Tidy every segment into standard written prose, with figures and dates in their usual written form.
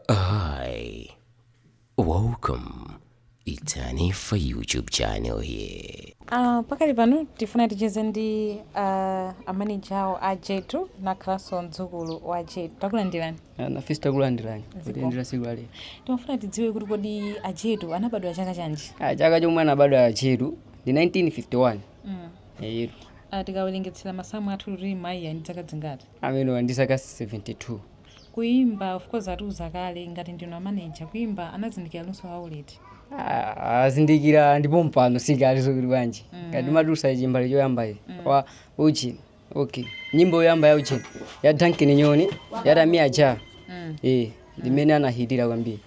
Hi, welcome. It's Hanifa YouTube channel here. Pakali pano tifuna ticheze ndi amanager awo a Jetu, nakhalanso mdzukulu wa Jetu. Takulandirani. Nafenso takulandirani. Ziko. Kutiyendera tsiku lalero. Timafuna tidziwe kuti kodi a Jetu anabadwa chaka chanji? Chaka chomwe anabadwa Jetu ndi 1951. Ero. Tikawerengetsera masamu athu kuti mayi ali ndi zaka zingati? Amenewa ndi zaka 72. Kuimba, of course atiuza kale ngati ndinu amanager, kuimba anazindikira luso lawo liti? Azindikira ndipo mpano sikali zokuti bwanji ngati matulusa chimbale choyamba ichi wa uchi, okay, nyimbo yoyamba ya uchi ya Duncan Nyoni ya Tamia Ja. Ndimene anahitira kwambiri.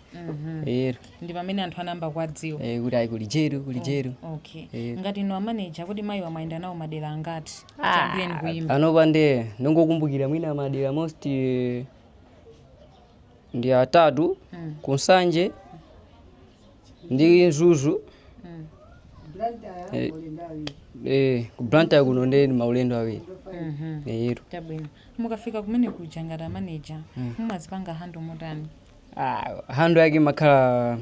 Ero. Ndi pamene anthu anayamba kuwadziwa. Kuti ayi, kuli Jetu, kuli Jetu. Okay. Ngati inu amanager, kuti mayi wamayenda nawo madera angati chambireni kuimba? Panopa nde ndingokumbukira mwina madera most ndi atatu: kuNsanje ndi Mzuzu. Ku Blantyre kuno ndi maulendo awiri. Ero. Chabwino. Mukafika kumene kuja ngati amanager, mumazipanga handle motani? Handle yake makhala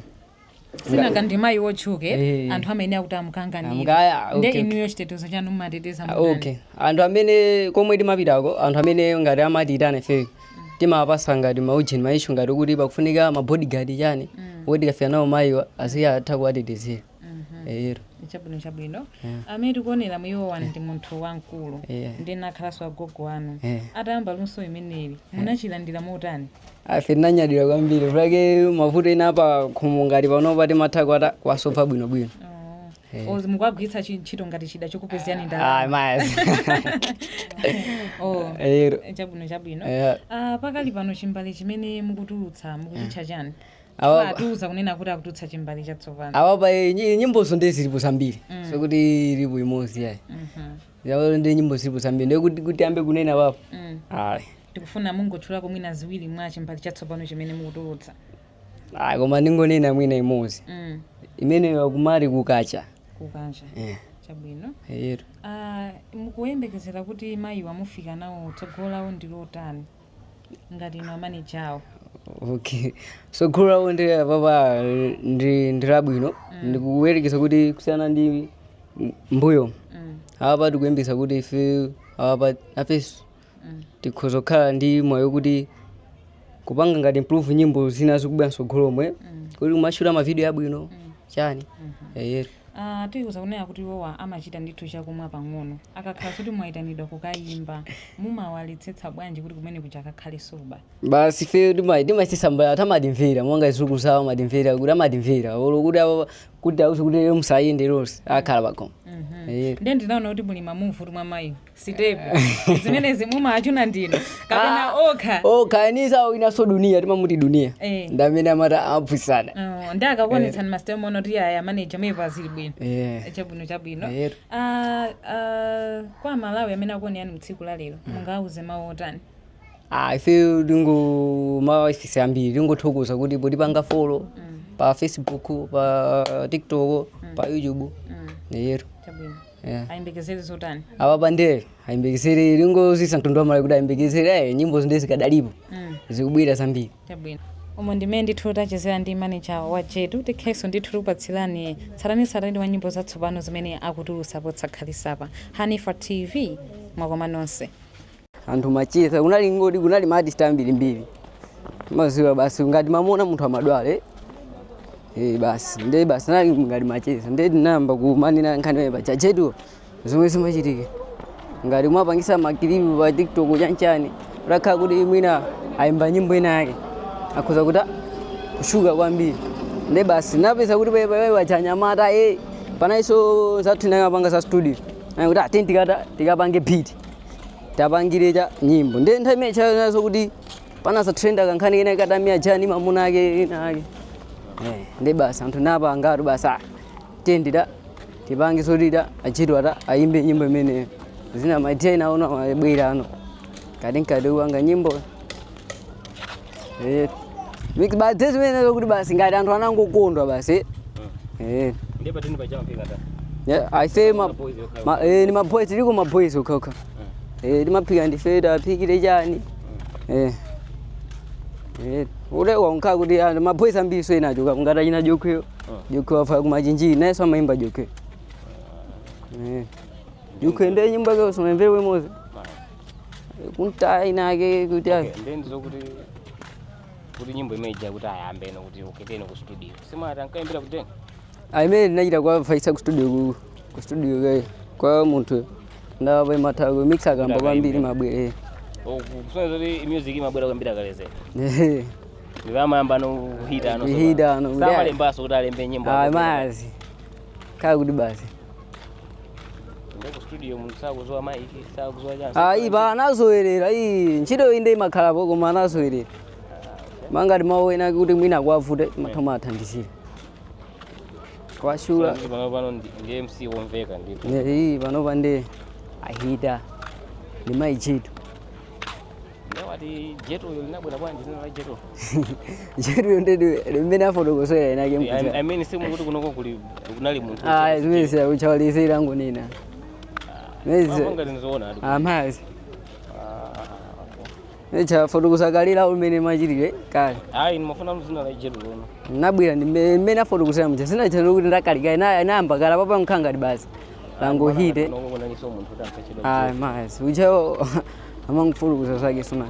Sinanga ndi mayi wotchuke, anthu amene akuti amukanganira. Nde inuyo chitetezo chanu mumateteza motani? Okay, anthu amene komwe timapitako, anthu amene ngati amatiyitana ife, timawapasa ngati maujeni, ma issue ngati kuti pakufunika ma bodyguard chani, kuti tikafika nawo mayiwa aziyatha kuwatetezera. Ero. Chabwino. Amene tikuonera muiwowa ndi munthu wamkulu ndi nakhalanso agogo anu. Atayamba luso imeneli, munachilandira motani? Afe tinanyadira kwambiri pake mavuto ena apa khomo ngati panopa timatha kwata kuwasolva bwinobwino. Oh. Mukagwiritsa ntchito ngati chida chokupezerani ndalama? Mazi. Oh. Ero. Chabwino. Pakali pano chimbale chimene mukutulutsa mukuchitcha chani? Atiuza kunena kuti akutulutsa chimbale chatsopano. Awapa nyimbozo ndi zilipo zambiri, sokuti ilipo imodzi yayi. Yawo ndi nyimbo zilipo zambiri, ndiye kuti ambe kunena papo. Ayi. Tikufuna mungotchulako mwina ziwiri mwa chimbale chatsopano chimene mukutulutsa. Ayi, koma ndingonena mwina imodzi imeneyo akumati Kukacha. Kukacha. Chabwino. Ero. Mukuyembekezera kuti mayi wamufika nawo tsogolo lawo ndi lotani ngati inu amanager awo? Okay, tsogolo lawo ndi papa ndi labwino. Ndikuyerekeza kuti kusiyana ndi mbuyo apa, tikuyembekeza kuti ife apa nafenso tikhoza kukhala ndi moyo kuti kupanga ngati improve nyimbo zina zikubwera mtsogolomwe, kuti kumashuta mavideo abwino chani. Ero. Tikuza kunena kuti iwowa amachita ndithu chakumwa pang'ono. Akakhala kuti mwayitanidwa kukayimba, mumawaletsetsa bwanji kuti kumene kuja akakhale sober? Basi, ife timasisa mbala tamatimvera monga zidzukulu zawo, amatimvera kuti amatimvera olo kuti kuti auze kuti lero musayende lonse, akhala pakhomo. Ndiye ndinaona kuti muli mamove mwa mayi, step zimenezi mumachuna ndinu kapena okha? Okha, inisa inaso Dunia, timamuti Dunia. Ndi amene amati amaphunzitsana. Oh, ndi akakuonetsani mastep mono kuti aya manager muyepo zili bwino? Eh. Chabwino. Ero. Kwa Malawi amene akuonerani mtsiku la lero, mungawuze mawu otani? Ife tingo maofisi ambiri tingothokoza kuti potipanga follow pa Facebook, pa TikTok, pa YouTube. Ero. Chabwino. Yeah. Ayembekezere zotani? Apa nde ayembekezere, lingozisa mtundu wa Malawi kuti ayembekezere nyimbo zinde zikadalipo, zikubwera zambiri. Chabwino. Umo ndimene ndithu tachezera ndi manager wa Jetu. Tikhenso ndithu tikupatsirani tsatanetsatane wa nyimbo zatsopano zimene akutulutsa posakhalitsa. Hanifa TV, mwakoma nonse. Anthu macheza kunali ngoti kunali ma artist ambirimbiri, maziwa basi ngati mamona munthu amadwale basi nde basi nali ngati macheza, nde tinayamba kumanena nkhani imene paja Jetu zomwe zimachitika ngati mwapangisa maclip pa TikTok chanchani, utakhala kuti mwina ayimba nyimbo ina yake akhoza kuti kushuka kwambiri. Nde basi napeza kuti paja anyamata panaiso zathu inakapanga za studio kuti ati tikata tikapange beat, tapangire cha nyimbo. Nde nthawi imene chayonazo kuti panasa trenda kankhani kena katamia jani mamuna ake ina ake nde basi anthu napa angatu basi tendida tipange zotita achitu ata ayimbe nyimbo imeneyo, zina maidea inaona mabwera ano kati nkati kupanga nyimbo basi zimene kuti basi ngati anthu anangokondwa basi. Ndiye pateni paja mafika ta. Yeah, I say ma ni maboys, liko maboys okhaokha. Timaphika ndife, taphikire chani. Ule wankha kuti anthu maboys ambiri so ena achoka ngati achina Jokweyo. Jokwe wafa kumachinjiri nayenso amayimba Jokwe. Eh. Jokwe ndiye nyimbo yake usamamvere wemozi. Kunta inake kuti Okay, ndiye ndizokuti kuti nyimbo imeija kuti ayambe no kuti uketeni ku studio simati ankaimbira kuteni. Imene ndinachita kwa faisa ku studio ku studio kai kwa munthu ndava imatha mixa kamba kwambiri mabwere. Kusonyeza kuti music imabwera kwambiri akalezera ndivamayamba no kuhita ano. Kuhita ano, kuti samalembaso kuti alembe nyimbo. Ah, mazi kaya kuti basi. Ndiye ku studio munthu sakuzowa mic, sakuzowa chani. Ah, ipa anazowerera iyi ntchito iyi ndi imakhalapo koma anazowerera mangati mawu ena kuti mwina akuavute mathoma athandizire kwashula. Kuti pano pano ndi MC womveka ndipo. Iyi panopa ndi ahita ndi mayichito. Ndiye wati Jetu uyo linabwera bwanji zina la Jetu? Jetuyo ndedi limene afotokozera inake. I mean, simu kuti kunoko kuli kunali munthu. Ah, zimene siyakuchawalizira ngonena. Mapanga ndinizoona ati. Amazi. Ah, okay. Chafotokoza kalira umene machitire kale. Ayi, ndimafuna mzina la Jetu lono. Nabwera ndi mmene afotokozera muja sinachano kuti ndakalika inayamba kala papa nkhangati basi langohite. Kunoko kunaliso munthu kuti ankachedwa. Ayi, mazi uchawo amangofotokoza zake sona.